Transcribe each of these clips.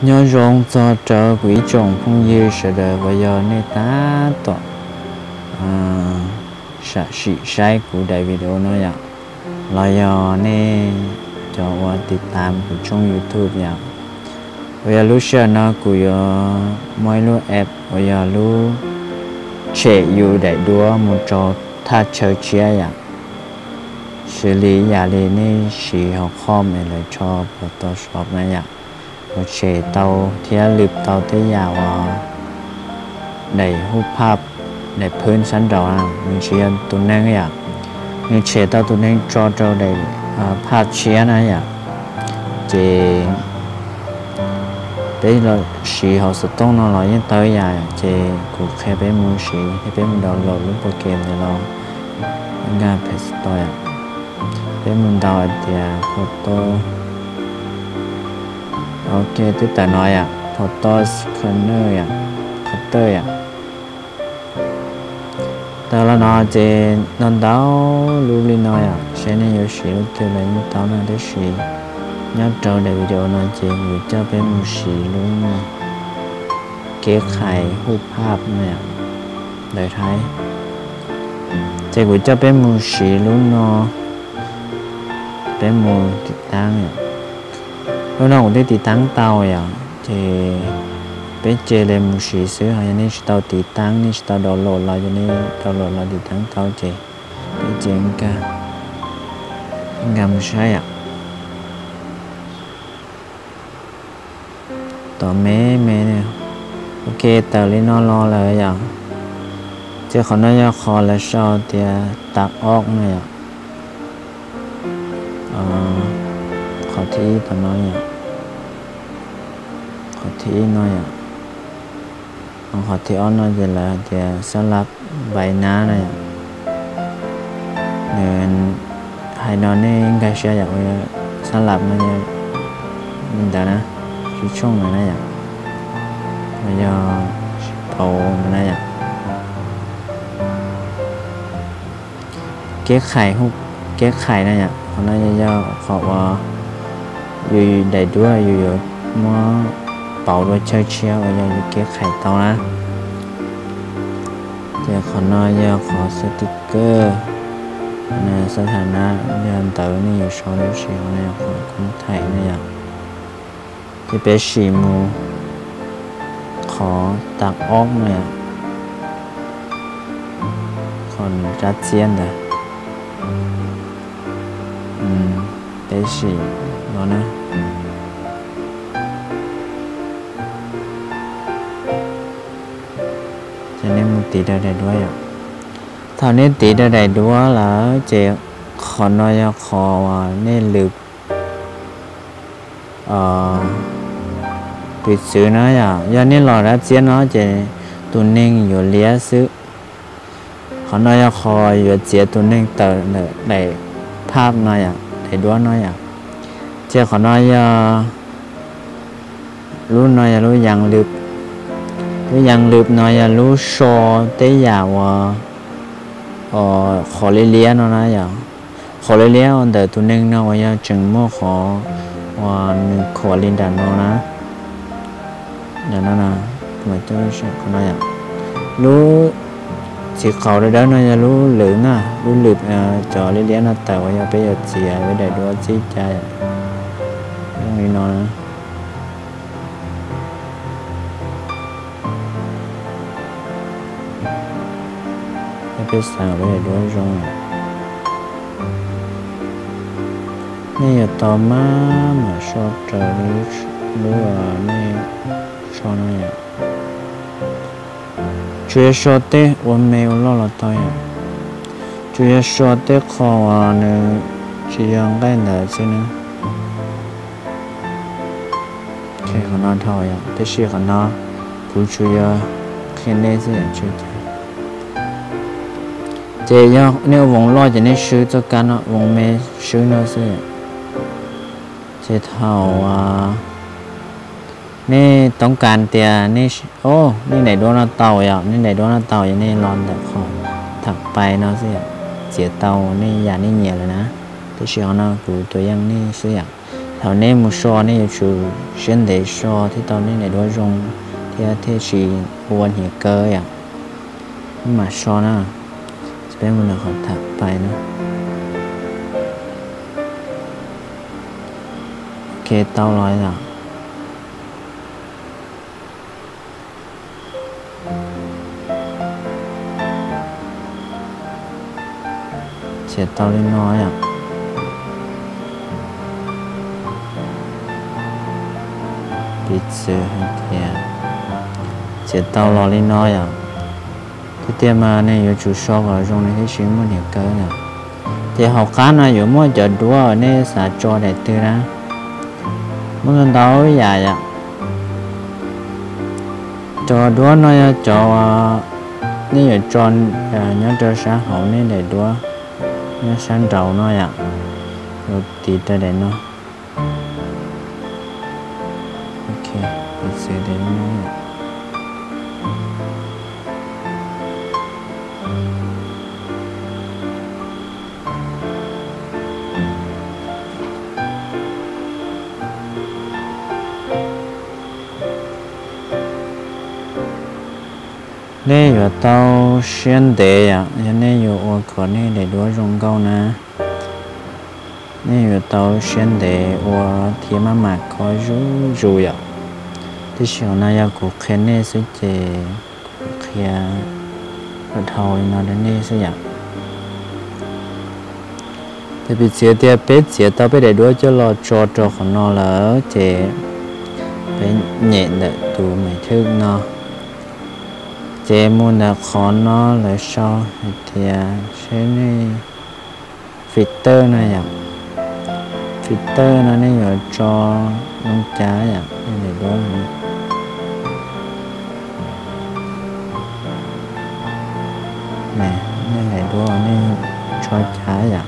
Nyob zoo txog rau kuv ib tsoom phooj ywg sawv daws uas yog nej tab tom sam sim saib kuv daim video no yom, los yog nej cov uas tiv tam kuv tshooj YouTube yom. Uas yog lub sij hawm no kuv yuav muaj ib lub app uas yog lub tshem yus daim duab mus rau thaj chaw tshiab yom. Xws li yam li nej siv hauv Chrome es lawv tso Photoshop na yom, mus tshem tau thiab lwm tau tej yam uas daim hu phaj, daim phwb sab nraud na, nws tsis yog tus neeg yom, nws tshem tau tus neeg tso rau daim phaj tshiab na yom. Ces peb los siv hauv xov tooj no los yeej tau ib yam, ces kuv qhia peb mus siv thiab peb mus download lub program ntawd los nkag Play Store yom. Peb mus ntaus hais tias photo, ok, twb tawm no yom, Photo Scanner yom, Cutter yom. Tawm los no ces ntau ntau lub li no yom, seb nej yuav siv lub twg los yeej tau no, tab sis nyob rau daim video no ces kuv coj peb mus siv lub no, kev khais hu phaj no yom, ntawv Thaib. Ces kuv coj peb mus siv lub no, peb mus tiv taab yom. Lub no kuv twb tiv taab tau yom, ces peb cia li mus siv xwb. Ho yog nej tsis tau tiv taab, nej tsis tau download los, yog nej download los tiv taab tau ces peb cia nkag, nkag mus saib yom. Tom me me, ok, tawm li no los lawm yom. Ces qhov no yog qhov lawv sau tias tag org no yom. Qhov thib ib tom no yom, qhov thib ib no yom. Qhov thib ob no ces lawv hais tias xab lab npais nab no yom. Nws hais no nej nkag siab yom, xab lab no yog li ntawd na, sib tshooj ntawd na yom, uas yog sib pauv ntawd na yom. Kev khais, kev khais na yom, qhov no yog qhov uas yus daim duab yus yuav muab pauv dua chaw tshiab uas yog yus kev khais tau na. Ces qhov no yog qhov xab ti kawj, xab tha na, yog ntawv nej yuav sau tab sis qhov no yog qhov koob thaim na yom. Ces peb sim mus qhov tag org na yom, qhov nws rab txiab ntawd. Peb sim no na. Ces nej mus tiv rau daim duab yom. Thaum nej tiv rau daim duab lawm ces qhov no yog qhov uas nej lwm piv txwv na yom, yog nej los rab txiab no ces tus neeg yuav liab xwb. Qhov no yog qhov yuav txiav tus neeg tawm ntawm daim phaj no yom, daim duab no yom. Ces qhov no yog, lub no yog lub yas lwm, lub yas lwm no yog lub so tej yam uas qhov liab liab no na yom. Qhov liab liab ntawm tus neeg no uas yog tseem muaj qhov uas nws khuam li nram no na. Lub txiv qaub dawb dawb no yog lub lwm na, lub lwm, cov liab liab no tawm uas yog peb yuav txiav peb daim duab txij cai zoo li no na. Peb xav peb daim duab zoo. Nej yuav tau maj mam so raws li lub nej so no yom. Tsuas yog so tej ua me ua loj los tau yom. Tsuas yog so tej qho uas nws tsis yog nqaij ntawd xwb na. Qhov no dhau yom, tab sis qhov no kuv tsuas yog qhia nej xwb yom, tsis ua cas. Ces yog nej ua voos loj ces nej swb txoj kab no, voos me swb no xwb. Ces thaum nej toob kas tias nej daim duab no tau yom, nej daim duab no tau yom, nej los ntawm qhov tham pais no xwb yom, txiav tau nej yam nej nyiam lawm na. Tab sis qhov no kuv tua yeej nej xwb yom. Thaum nej mus so nej yuav tsum siab ntev so thiaj tau nej daim duab zoo thiab thiaj tsis ua hniav kaw yom. Mam so na, peb mus ntawm qhov tham pais na. Ok, tau los yom. Txiav tau li no yom. Piv txwv hais tias txiav tau los li no yom. Tiag tiag mas nej yuav tsum so kom zoo nws thiaj tsis muaj hniav kaw yom. Ces hauv qab no yuav muaj cov duab uas nej xav tso daim twg na, muaj ntau ntau yam yom. Cov duab no yog cov nej yuav tso nyob rau sab hauv nej daim duab, nyob sab nraud no yom. Yuav tiv rau daim no. Ok, piv txwv daim no. Nej yuav tau siab ntev yom, yog nej yuav ua kom nej daim duab zoo nkauj na, nej yuav tau siab ntev ua thiab maj mam kho zuj zus yom. Tiam sis qhov no yog kuv qhia nej xwb ces kuv qhia dhau li no rau nej xwb yom. Ces piv txwv tias peb txiav tau peb daim duab coj los tso rau qhov no lawm ces peb nyem ntawm tus maiv thwj no, ces mus ntawm qhov no lawv sau hais tias seb nej filter no yom. Filter no nej yuav tso zoo cas yom, nej daim duab. Nej daim duab nej tso cas yom.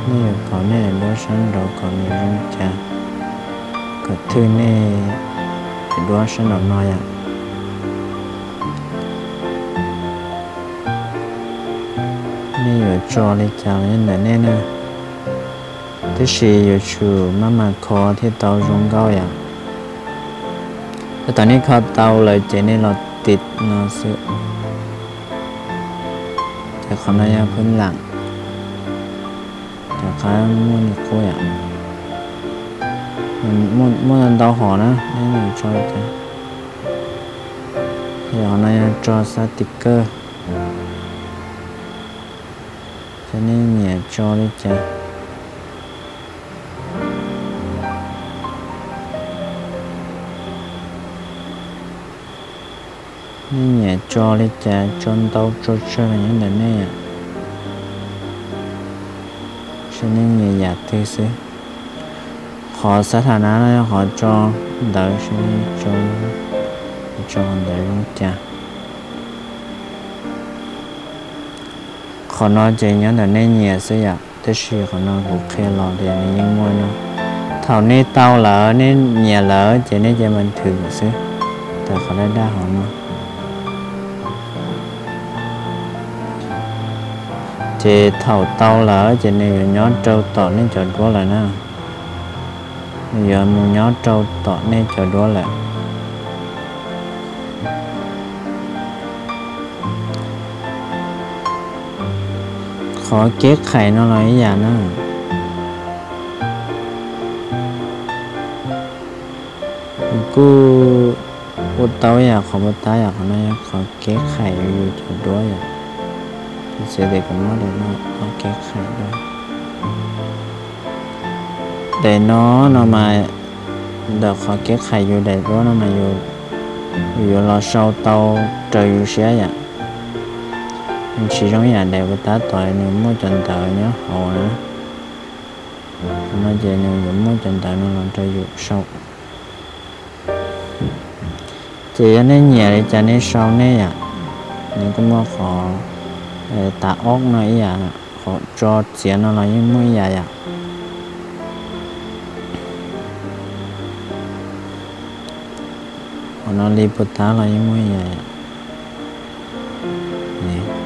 Nej yuav pauv nej daim duab sab nraud kom nws zoo cas, kom thwj nej daim duab sab nraum no yom. Nej yuav tso li cas los yeej ntawm nej na, tiam sis yuav tsum maj mam kho thiaj tau zoo nkauj yom. Thaum nej kho tau lawm ces nej los tim no xwb. Ces qhov no yog phwb lam, rov qab muaj li qub yom. Muaj ntau hom na, nej tso li cas. Yog qhov no yog tso xab ti kawj, ces nej nyiam tso li cas. Nej nyiam tso li cas, tso ntau tso tsawg los nyob ntawm nej yom. Seb nej nyiam yam twg xwb. Qhov xab tha na no yog qhov tso ntawv, seb nej tso ntawv zoo cas. Qhov no ces nyob ntawm nej nyiam xwb yom, tab sis qhov no kuv qhia los tias nws yeej muaj no. Thaum nej tau lawm nej nyiam lawm ces nej cia li thwm xwb, tawm qhov daj daj hauv no. Ces thaum tau lawm ces nws yuav nyob rau tom nej cov duab lawm na. Nws yuav mus nyob rau tom nej cov duab lawm. Qhov keb qhais no los ib yam na. Kuv kuj ua tau ib yam qhov puas tab yom, qhov no yog qhov keb qhais yus cov duab yom. Xav tias kuv muab daim no keb qhais dua. Daim no no mas ntawm qhov keb qhais yus daim duab no mas yus yuav los sau tau raws yus siab yom. Nws tsis zoo ib yam daim puas tab tom nws muaj cov ntawv nyob hauv na. Qhov no ces nws yuav muaj cov ntawv no los rau yus sau. Ces yog nej nyiam li cas nej sau nej yom. Nws kuj muaj qhov tav ob no ib yam, qhov tso txiav no los yeej muaj ib yam yom. Qhov no li puas tab los yeej muaj ib yam yom.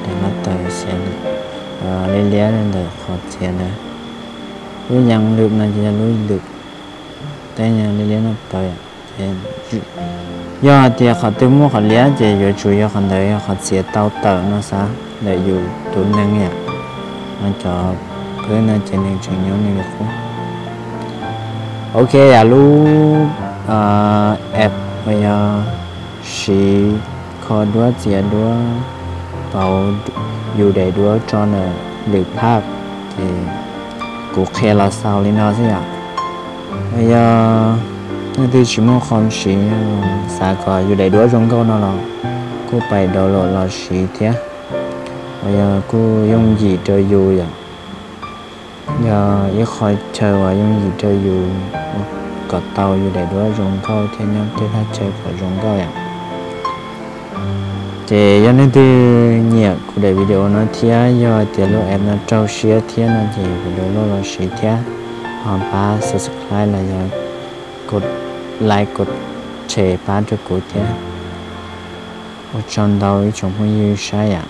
Daim lab taws xiav li. liab liab ntawm qhov txiav ntawd. Lub yees lwm no ces yog lub lwm, tej liab liab no tawv. Yog hais tias qhov twg muaj qhov liab ces yuav tsum yog qhov ntawd yog qhov txiav tau tawm no xav ntawm yus tus neeg yom. No cov pwb no ces nws tseem nyob nws li qub. Ok, yam lub app uas yog siv kho duab txiav duab pauv yus daim duab tso ntawm lwm phaj, ces kuv qhia los xaus li no xwb yom. Yog leej twg tsis muaj qhov siv, xav kom yus daim duab zoo nkauj no los kuj pais download los siv thiab. Uas yog kuj yooj yim rau yus yom. Yog ib qho chaw uas yooj yim rau yus kom tau yus daim duab zoo nkauj thiab nyob tej thaj chaw kom zoo nkauj yom. Ces yog leej twg nyiam kuv daim video no thiab yog tias lub app no raug siab thiab no ces video loj los siv thiab, ho pab subscribe los yog kos like kos share pab rau kuv thiab. Ua tsaug ntau ib tsoom phooj ywg saib yom.